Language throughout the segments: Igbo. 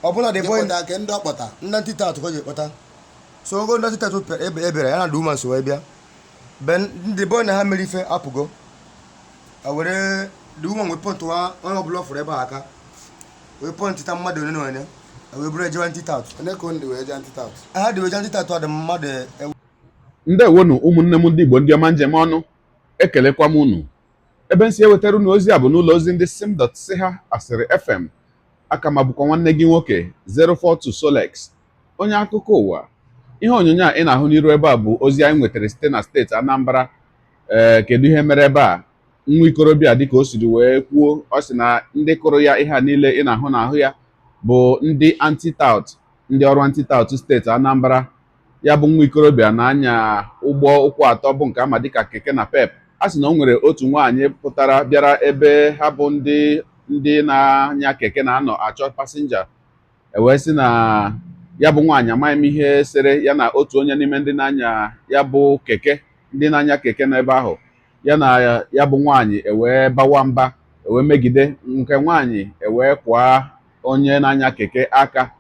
Ọbụna the boy Kpọta ke ndị ọ kpọta. Ndị anti-tout ka o ji kpọta. So ogo ndị anti-tout ebere ya na the woman so wee bịa be ndị boy na ha mere ife apụgo. A were the woman wee pointụwa onye ọbụla ọ fụrụ ebe a aka, wee pointịta mmadụ one na one, a wee buru ejewe anti-tout. Onye ka ndị wee jee anti-tout? Ha dị wee jee anti-tout, ọ dị mmadụ Ndewonu, ụmụnne m ndị Igbo, ndị ọma njem ọnụ, ekelekwa m unu. Ebe m si ewetara unu ozi a bụ n'ụlọ ozi ndị sim dot si ha asịrị FM. Aka ma bụkwa nwanne gị nwoke 042 Solex, onye akụkọ ụwa. Ihe onyonyo a ị na-ahụ n'iru ebe a bụ ozi anyị nwetara site na steeti Anambra. Ee, kedu ihe mere ebe a? Nwa ikorobịa, dịka o siri wee kwuo, ọ sị na ndị kụrụ ya ihe a niile ị na-ahụ n'ahụ ya bụ ndị anti-tout, ndị ọrụ anti-tout steeti Anambra. Ya bụ nwa ikorobịa na-anya ụgbọ ụkwụ atọ bụ nke ama dịka keke napep. A sị na o nwere otu nwaanyị pụtara bịara ebe ha bụ ndị na-anya keke na-anọ achọ passenger. Ewee sị na ya bụ nwaanyị, amaghị m ihe sere ya na otu onye n'ime ndị na-anya ya bụ keke, ndị na-anya keke n'ebe ahụ. Ya na ya bụ nwaanyị ewee bawa mba, ewee megide nke nwaanyị, ewee kwaa onye na-anya keke aka.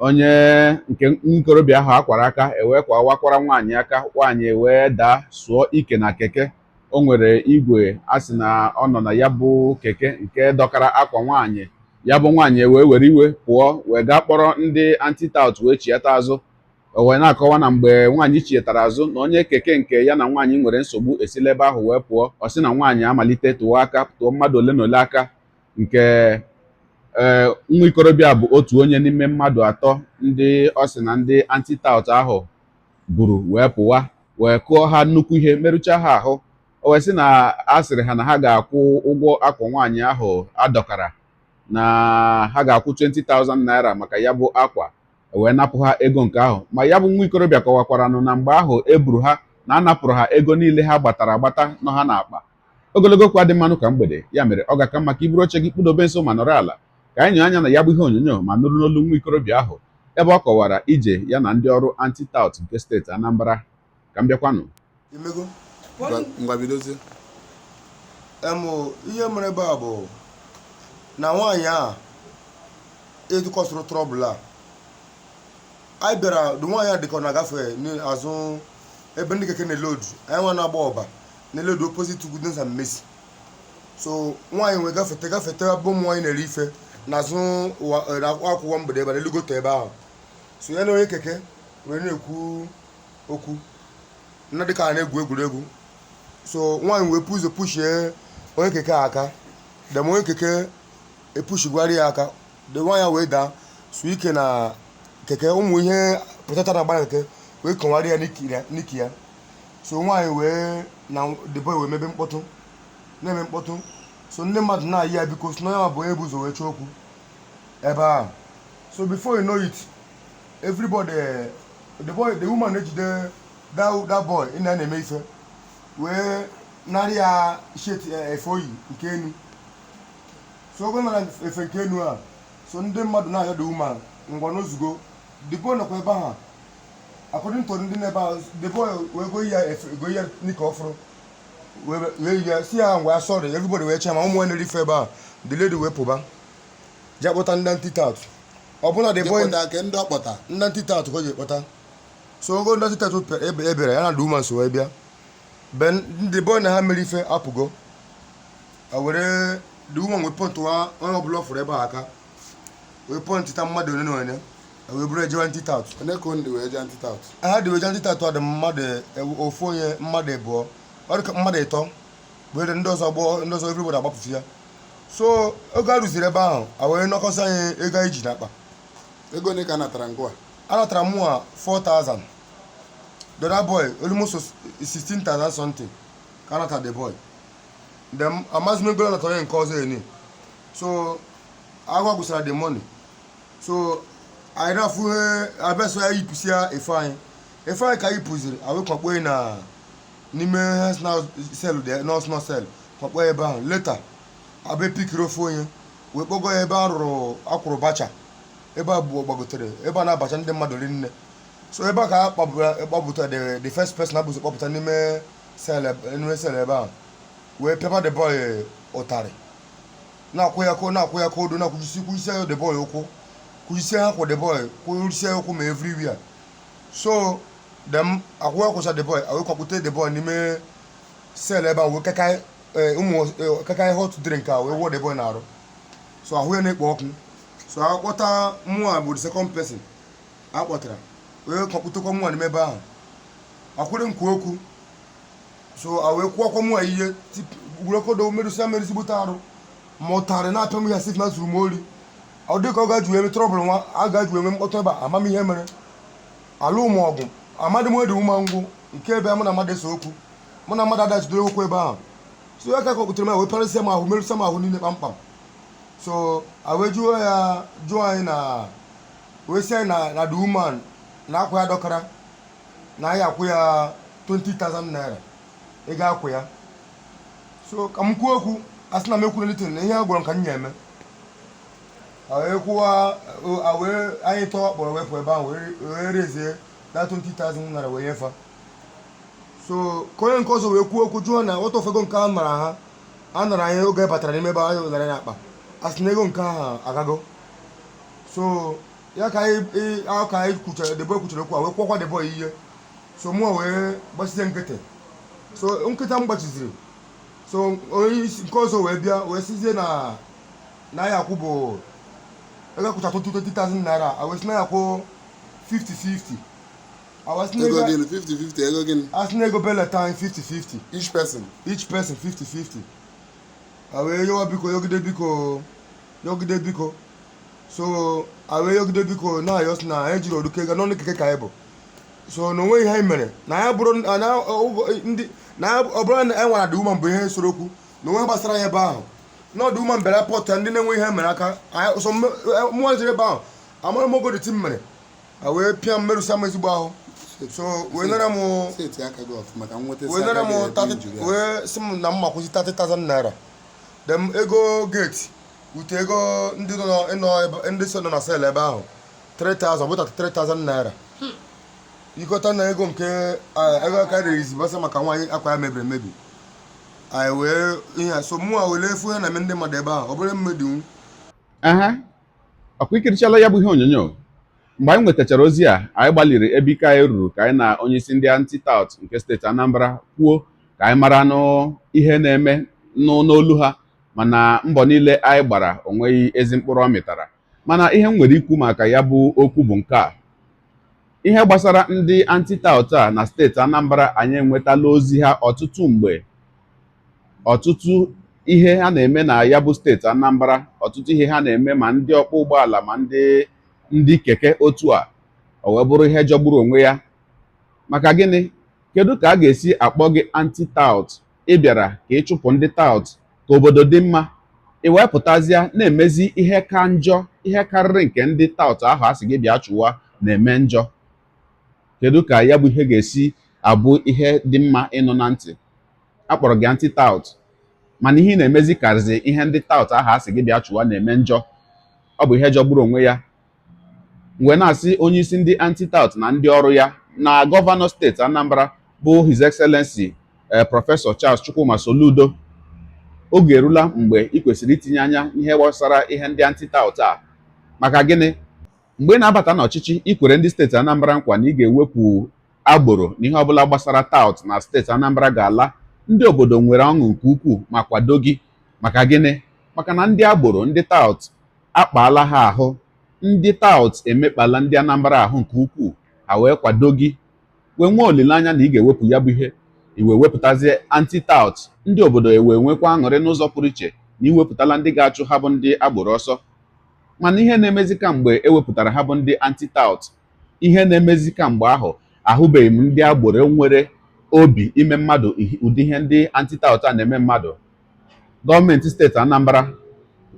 Onye nke nwa ikorobịa ahụ akwara aka, ewee kwa wakwara nwaanyị aka. Nwaanyị ewee daa, sụọ ike na keke. O nwere igwe a sị na ọ nọ na ya bụ keke nke dọkara akwa nwaanyị. Ya bụ nwaanyị ewee were iwe pụọ, wee gaa kpọrọ ndị anti-tout, wee chiata azụ. O wee na-akọwa na mgbe nwaanyị chietara azụ, na onye keke nke ya na nwaanyị nwere nsogbu esila ebe ahụ wee pụọ. Ọ sị na nwaanyị amalite tụọ aka, tụọ mmadụ ole na ole aka. Nke ee nwa ikorobịa bụ otu onye n'ime mmadụ atọ ndị ọ sị na ndị anti-tout ahụ buru wee pụwa, wee kụọ ha nnukwu ihe, merụchaa ha ahụ. O wee sị na a sịrị ha na ha ga-akwụ ụgwọ akwa nwaanyị ahụ adọkara, na ha ga-akwụ 20,000 naira maka ya bụ akwa. Wee napụ ha ego nke ahụ. Ma ya bụ nwa ikorobịa kọwakwaranụ na mgbe ahụ e buru ha, na a napụrụ ha ego niile ha gbatara agbata nọ ha n'akpa. Ogologo okwu adị mmanụ ka mgbede. Ya mere, ọ ga-aka mma ka iburu oche gị kpụdobe nso ma nọrọ ala ka anyị nyoo anya na ya bụ ihe onyonyo ma nụrụ n'olu nwa ikorobịa ahụ ebe ọ kọwara ije ya na ndị ọrụ anti-tout nke steeti Anambra. Ka m bịakwanụ. Imego. Ngwa, bidozie. Ihe mere ebe a bụ na nwaanyị a edukọsịrị trouble a anyị bịara dị. Nwaanyị a dịka ọ na-agafe n'azụ ebe ndị keke na-elodu. Anyị nwa na-agba ọba na-elodu opposite Goodness and Mercy. So nwaanyị wee gafete gafete ebe ụmụ nwaanyị na-eri ife n'azụ na akwụkwọ mgbede ebe a na-elugote ebe ahụ. So ya na onye keke wee na-ekwu okwu na dịka a na-egwu egwuregwu. So nwaanyị wee puzo pushie onye keke a aka dem. Onye keke epushigwara ya aka, de nwaanyị a wee daa, su ike na keke. Ụmụ ihe pụtata na agba na keke wee kọwara ya n'iki ya. So nwaanyị wee na the boy wee mebe mkpọtụ, na-eme mkpọtụ. So ndị mmadụ na-ayị ya biko, si na onye bụ onye bụ ụzọ wee chọọ okwu ebe ahụ. So before you know it, everybody, the boy, the woman ejide that boy ị na-eme ife, wee narị ya shirt, efe oyi nke enu. So ogo nara efe nke enu a, so ndị mmadụ na-ayọ the woman ngwa n'ozugo. The boy nọkwa ebe ahụ. According to ndị na-ebe ahụ, the boy wee go ya efe, go ya nika ọfụrụ, wee yi ya, si ya ngwa ya sorry. Everybody wee chee ma ụmụ nwaanyị na-eri ife ebe a. The lady wee pụba jee kpọta ndị anti-tout. Ọbụna the boy Kpọta ke ndị ọ kpọta. Ndị anti-tout ka o ji kpọta. So ogo ndị anti-tout ebere ya na the woman so wee bịa be ndị boy na ha mere ife apụgo. A were the woman wee pointụwa onye ọbụla ọ fụrụ ebe a aka, wee pointịta mmadụ one na one, a wee buru ejewe anti-tout. Onye ka ndị wee jee anti-tout? Ha dị wee jee anti-tout. Ọ dị mmadụ ofu onye, mmadụ abụọ, ọ dị ka mmadụ ịtọ were ndị ọzọ gbọọ, ndị ọzọ everybody agbapụsị ya. So oge a rụziri ebe ahụ, a wee nọkọsị anyị ego anyị ji n'akpa. Ego ole ka a natara ngwa? A natara mụ a 4000, the other boy almost 16,000 something ka a natara the boy. Then amazi m ego a natara onye nke ọzọ eni. So agwa gwụsara the money. So anyị na-afụ ihe abịa, so ya yipụsị ya efe anyị, efe anyị ka anyị pụziri awee kwakpo ya na n'ime na cell dị nọọsụ nọ cell, kwakpo ya ebe ahụ. Later abịa pikiri ofu onye wee kpọgo ya ebe a rụrụ akwụrụ bacha, ebe a bụ gbagotere ebe a na-abacha ndị mmadụ rinne. So ebe a ka a kpọpụta the first person abụzọ kpọpụta n'ime cell, n'ime cell ebe ahụ, wee pịaba the boy ụtarị, na-akwụ ya na-akwụ ya kodo, na-akwụjisi kwụjisi ya the boy ụkwụ. Kụjisie ha kwa the boy, kwụrụsie ụkwụ ma everywhere. So dem akwụ akwụcha the boy, wee kwakpute the boy n'ime cell ebe ahụ, wee kaka ụmụ kaka hot drink a wee wụọ the boy na-arụ. So ahụ ya na-ekpo ọkụ. So akpọta mụa bụ the second person a kpọtara, wee kwakputekwa mụa n'ime ebe ahụ, akwụrụ nkwu okwu. So a wee kwụọkwa mụa ihe wurekodo, merụsịa merụzigbote arụ, ma ụtarị na-apịa m ya sif na zuru m ori. Ọ dị ka ọ gaji wee trouble nwa a gaji wee nwee mkpọtụ ebe a. Amamihe mere ala ụmụ ọgụ amadị m edi ụma ngwụ nke ebe mụ na mmadụ ese okwu, mụ na mmadụ adachidoro okwu ebe ahụ. So ya ka kpọkputere m ya, wee parịsịa m ahụ, merụsịa m ahụ niile kpamkpam. So a wee jụọ ya, jụọ anyị na wee sị anyị na the woman na akwa ya dọkara, na anyị akwụ ya 20,000 naira ego akwụ ya. So ka m kwuo okwu, a sị na m ekwuru anything, na ihe a gwara m ka m na-eme. A wee kwụwa, a wee anyị tọọ kpọrọ wepụ ebe ahụ, wee rezie that 20,000 naira wee nyefa. So ka onye nke ọzọ wee kwuo okwu, jụọ na what of ego nke a nara ha, a nara anyị oge batara n'ime ebe anyị nara ya akpa, a sị na ego nke ahụ agago. So ya ka anyị ka anyị kwuchara, the boy kwuchara okwu a, wee kwụọkwa the boy ihe. So mụọ wee gbachizie nkịtị. So nkịta m gbachiziri. So onye isi nke ọzọ wee bịa wee sizie na ya akwụ bụ ego akwụcha 20,000 naira, a wee sị na ya akwụ 50-50. A wee sị na Ego ego gịnị? 50-50 ego gịnị? A sị na ego belata anyị 50-50. Each person? Each person 50-50. A wee yọwa biko, yọgide biko, yọgide biko. So a wee yọgide biko na-ayọ sị na anyị jiri oruke ego n'ọnụ keke ka anyị bụ. So na onwe ihe anyị mere na ya bụrụ na ndị na ọ bụrụ na anyị nwara the woman bụ ihe soro okwu na onwe gbasara ya ebe ahụ, na ọdụ woman bịara pọtụ ya ndị na-enwe ihe mere aka anyị. So mụnwa jere ebe ahụ, amara m ogo dị mere a wee pịa m, merụsịa m ezigbo ahụ. So wee nara m Seti aka gị ọfụma ka m nweta. Wee nara m 30, wee sị m na m makwụzi 30,000 naira dem, ego gate ute, ego ndị nọ nọ ebe ndị so nọ na cell ebe ahụ 3,000, bụ 33,000 naira. Ịkọta na ego nke ego aka rerizi gbasa maka nwaanyị akwa ya mebiri emebi anyị wee ihe a. So mụnwa were efu ya na-eme ndị mmadụ ebe ahụ, ọ bụrụ mmedinwu. Aha, ọkwa ikirichala ya bụ ihe onyonyo. Mgbe anyị nwetachara ozi a, anyị gbalịrị ebe ike anyị ruru ka anyị na onyeisi ndị anti-tout nke steeti Anambra kwuo, ka anyị mara nụ ihe na-eme nụ n'olu ha. Mana mbọ niile anyị gbara onweghị ezi mkpụrụ ọ mịtara. Mana ihe m nwere ikwu maka ya bụ okwu bụ nke a: ihe gbasara ndị anti-tout a na steeti Anambra, anyị enwetala ozi ha ọtụtụ mgbe, ọtụtụ ihe ha na-eme na ya bụ steeti Anambra, ọtụtụ ihe ha na-eme, ma ndị ọkwọ ụgbọala ma ndị keke otu a. O wee bụrụ ihe jọgburu onwe ya. Maka gịnị? Kedu ka a ga-esi akpọ gị anti-tout, ị bịara ka ị chụpụ ndị tout ka obodo dị mma, ị wee pụtazịa na-emezi ihe ka njọ, ihe karịrị nke ndị tout ahụ a sị gị bịa chụwa na-eme njọ? Kedu ka ya bụ ihe ga-esi abụ ihe dị mma ịnụ na ntị? A kpọrọ gị anti-tout, mana ihe ị na-emezi karịzị ihe ndị tout ahụ a sị gị bịa chụwa na-eme njọ. Ọ bụ ihe jọgburu onwe ya. Mgbe na-asị onye isi ndị anti-tout na ndị ọrụ ya na gọvanọ steeti Anambra bụ His Excellency Prọfesọ Charles Chukwuma Soludo, oge erula mgbe ị kwesịrị itinye anya n'ihe gbasara ihe ndị anti-tout a. Maka gịnị? Mgbe ị na-abata n'ọchịchị, ị kwere ndị steeti Anambra nkwa na ị ga-ewepụ agboro na ihe ọbụla gbasara tout na steeti Anambra ga-ala. Ndị obodo nwere ọṅụ nke ukwuu ma kwado gị. Maka gịnị? Maka na ndị agboro, ndị tout akpaala ha ahụ, ndị tout emekpala ndị Anambra ahụ nke ukwuu. Ha wee kwado gị, wee nwee olileanya na ị ga-ewepụ ya bụ ihe. I wee wepụtazie anti-tout, ndị obodo ewee nwekwa aṅụrị n'ụzọ pụrụ iche na iwepụtala ndị ga-achụ ha bụ ndị agboro ọsọ. Mana ihe na-emezi kamgbe ewepụtara ha bụ ndị anti-tout, ihe na-emezi kamgbe ahụ, ahụbeghị m ndị agboro nwere obi ime mmadụ ụdị ihe ndị anti-tout a na-eme mmadụ. Gọọmenti steeti Anambra,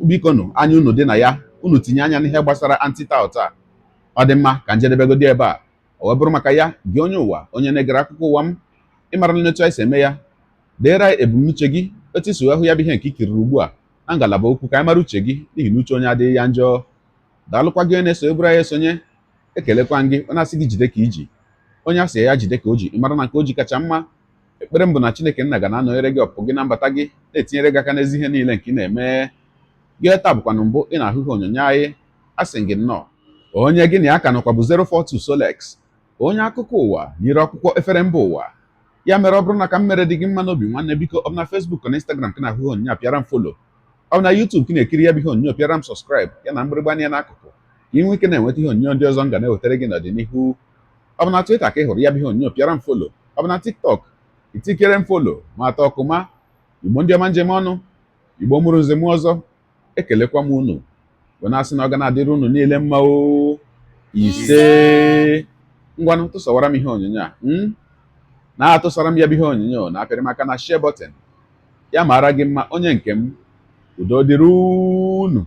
bikonu, anya unu dị na ya, unu tinye anya n'ihe gbasara anti-tout a. Ọ dị mma ka njedebegodi ebe a. O wee bụrụ maka ya, gị onye ụwa, onye na-egere akụkọ ụwa m, ịmara n'otu anyị si eme ya, deere anyị ebumnuche gị, otu isi wee hụ ya bụ ihe nke i kiriri ugbu a na ngalaba okwu, ka anyị mara uche gị, n'ihi na uche onye adịghị ya njọ. Daalụkwa gị onye na-eso eburu anyị esonye. Ekelekwa gị onye asị gị jide ka iji, onye asị ya jide ka o ji, ịmara na nke o ji kacha mma. Ekpere m bụ na Chineke nna ga na-anọnyere gị, ọpụpụ gị na mbata gị, na-etinyere gị aka n'ezi ihe niile nke ị na-eme. Gị taa bụkwanụ mbụ ị na-ahụ ihe onyonyo anyị, asị gị nnọọ. Onye gị na ya ka nọkwa bụ 042 Solex, onye akụkọ ụwa nyere akwụkwọ efere mba ụwa. Ya mere, ọ bụrụ na ka m mere dị gị mma n'obi, nwanne, biko, ọ bụ na Facebook na Instagram ka na-ahụ ihe onyonyo a, pịara m follow. Ọ bụ na YouTube ka ị na-ekiri ya bụ ihe onyonyo, pịara m subscribe ya na mgbịrịgba anya n'akụkụ, ka ị nwee ike na-enweta ihe onyonyo ndị ọzọ m ga na-ewetara gị n'ọdịnihu. Ọ bụ na Twitter ka ị hụrụ ya bụ ihe onyonyo, pịara m follow. Ọ bụ na TikTok, itikere m follow ma atọ ọkụma. Igbo ndị ọma, njem ọnụ, Igbo mụrụ nze m ọzọ, ekelekwa m unu wee na-asị na ọ ga na-adịrị unu niile mma o. Ise. Ngwanụ, tụsawara m ihe onyonyo a, na-atụsara m ya bụ ihe onyonyo, na-apịrị m aka na share button. Ya mara gị mma, onye nke m. Udo dịrị unu.